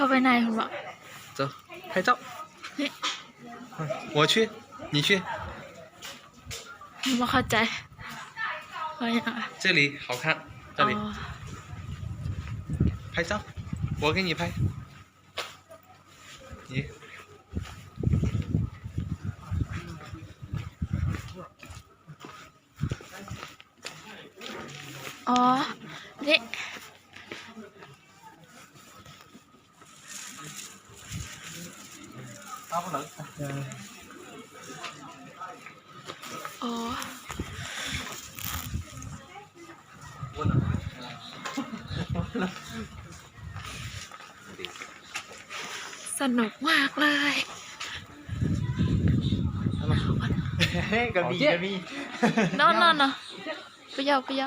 ເຂົ້າໄປໃນພຸ້ນບໍ? 走，拍照。我去，你去。 ບໍ່ເຂົ້າໃຈ ວ່າຫຍັງອະ? 这里好看，这里。哦。拍照，我给你拍。你。 ອໍ ນີ້ ອໍ ສະໜຸກມາກເລີຍ. ກະມີ ກະມີ ນອນ ນອນ ນອນ. 不要，不要。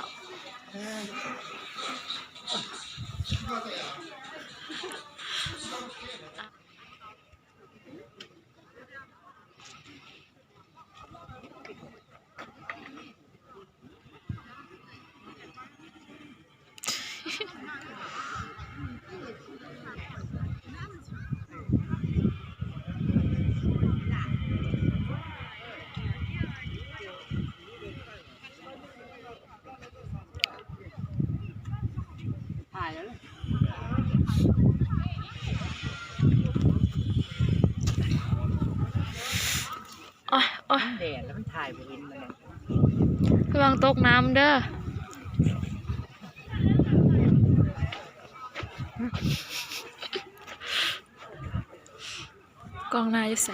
ໂອ້ຍ ໂອ້ຍ ແດດແລ້ວມັນຖ່າຍບໍ່ເຫັນມັນ. ລະວັງຕົກນ້ຳເດີ. ກ້ອງໜ້າຢູ່ໃສ?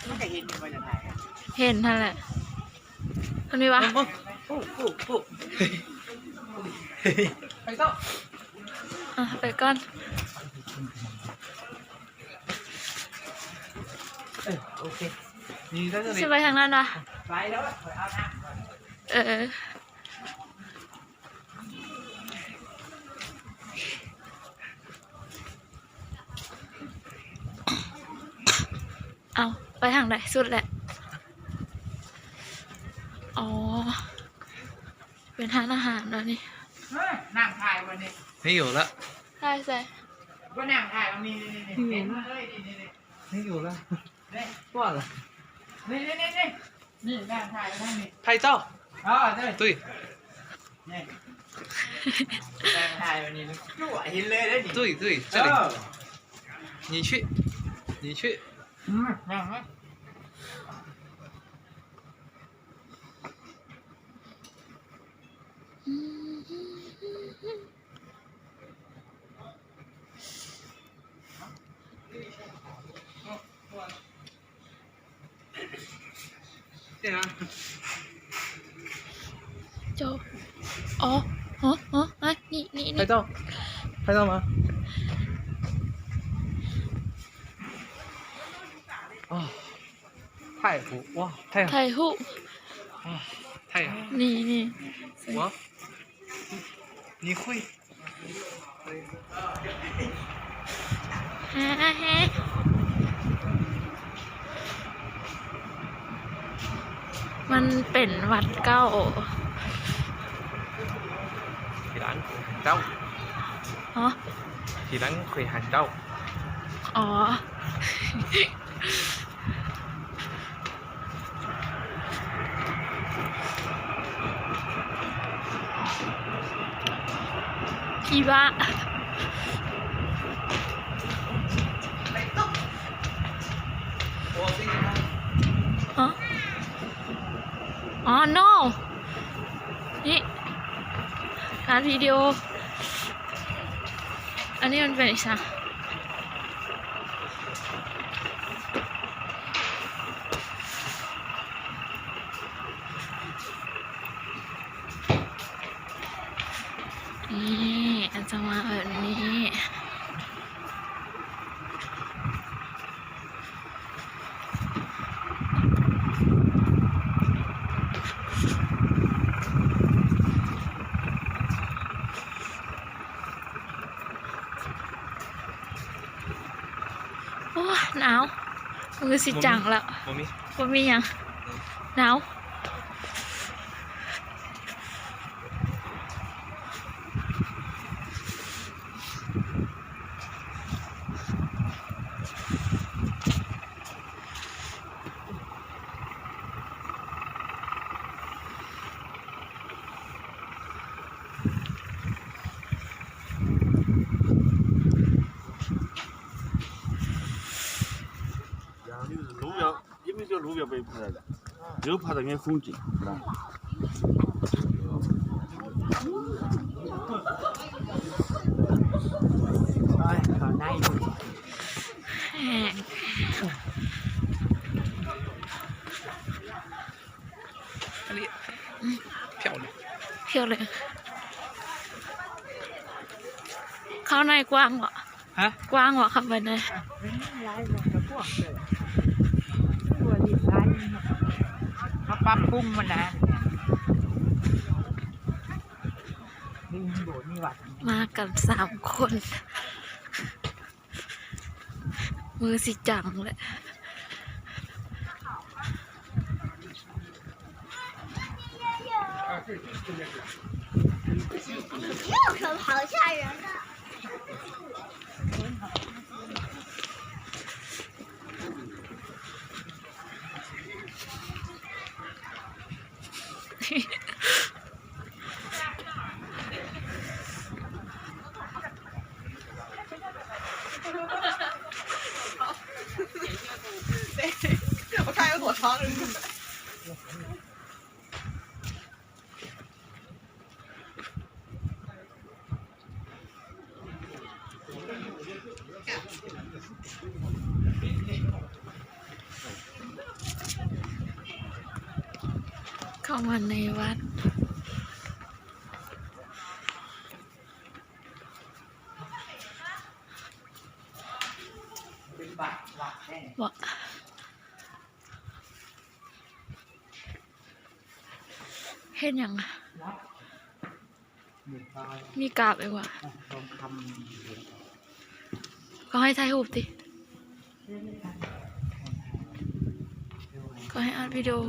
ມັນກະເຫັນຢູ່ວ່າຈະຖ່າຍ. ເຫັນຫັ້ນແຫຼະ. ມັນມີວະ? ໂອ້ ໂອ້ ໂອ້ ໄປຕໍ່ ອ່ະ ໄປກ່ອນ. ເອີ ໂອເຄ ຊິໄປທາງນັ້ນວະ? ໄປແລ້ວ ຂ້ອຍອາບນ້ຳກ່ອນ. ເອີ. ເອົ້າ ໄປທາງໃດສຸດແຫຼະ? ອໍ ເປັນຮ້ານອາຫານແລ້ວນີ້. ເອີ ນັ່ງຖ່າຍບໍ່ນີ້? ເຮີ້ຍ ຢູ່ລະ ຖ່າຍໃສ? ບໍ່ນັ່ງຖ່າຍບໍ່ນີ້ ນີ້ ນີ້ ນີ້ ເຫັນມາເລີຍ ນີ້ ນີ້ ນີ້ ເຮີ້ຍ ຢູ່ລະ. ວ່າລະ ນີ້ ນີ້ ນີ້ ນີ້ ນີ້ ນັ່ງຖ່າຍໄປທາງນີ້ ໄພເຈົ້າ. ອໍ ເດ້ ຕຸ້ຍ ນີ້ ນັ່ງຖ່າຍແບບນີ້ ຕົວະເຫັນເລີຍເດ້ນີ້. ຕຸ້ຍ ຕຸ້ຍ ເຈົ້າ ເອີ ໜີເຊ ໜີເຊ ອືມ ນັ່ງມາ. ເຈົ້າ ອໍ ອໍ ອໍ ນີ້ ນີ້ ນີ້ ໄພເຈົ້າ ໄພເຈົ້າມາ. ອໍ ໄພຫູ ວ້າ ໄພຫູ ໄພຫູ ນີ້ ນີ້ ວ້າ ນີ້ຄຸຍ ມັນເປັນວັດເກົ່າ. ທີ່ຫຼັງເຈົ້າ ຮະ? ທີ່ຫຼັງຂ້ອຍຫາເຈົ້າ. ອໍ. ຜີບ້າ. ອໍ ອໍ ໂນ ນີ້ ການວິດີໂອ ອັນນີ້ມັນເປັນອີ່ຫຍັງ? ນີ້ ອາດຈະມາແບບນີ້. ໂອ້ຍ ໜາວ ມືຊິຈັງແລ້ວ. ບໍ່ມີ ບໍ່ມີຫຍັງ ໜາວ.路标，因为这路标被拍的，只有拍到那风景。哎，好，那一路。 ພຽວເລີຍ ພຽວເລີຍ. ເຂົ້າໃນກວ້າງບໍ່? ຮະ? ກວ້າງບໍ່ ເຂົ້າໄປໃນ? ມາປັບປຸງມັນນະ ມາກັນສາມຄົນ. ມືຊິຈັງແຫຼະ. 我看有躲藏人。 ເຂົ້າມາໃນວັດ ເປັນບາດ ບາດແທ້ ບໍ່ ເຮັດຫຍັງ? ມີກາບອີກຫວາ? ເຂົາໃຫ້ຖ່າຍຮູບຕິ? ເຂົາໃຫ້ອັດວິດີໂອ.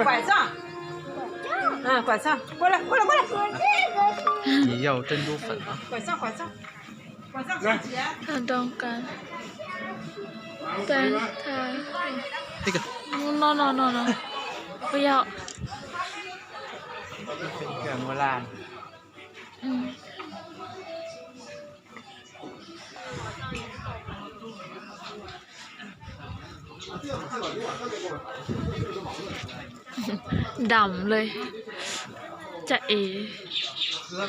拐杖，嗯，拐杖，过来，过来，过来。你要珍珠粉吗？拐杖，拐杖。 ຖ້າຕ້ອງການ ແຕ່ຖ້າ no no no no no ບໍ່ຢາກ ເປັນເຄື່ອງໂບລານ ອືມ ດຳເລີຍ ຈະເອ ອ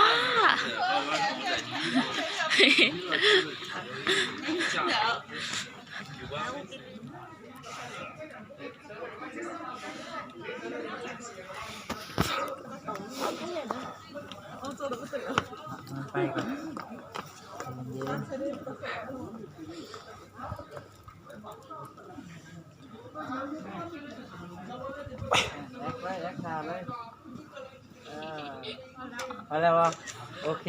າ ໄປກ່ອນ ໃຈເຢັນໆ. ແອັກໄວ້ ແອັກທ່າເລີຍ ເອີ ເອົາແລ້ວບໍ່? ໂອເຄ.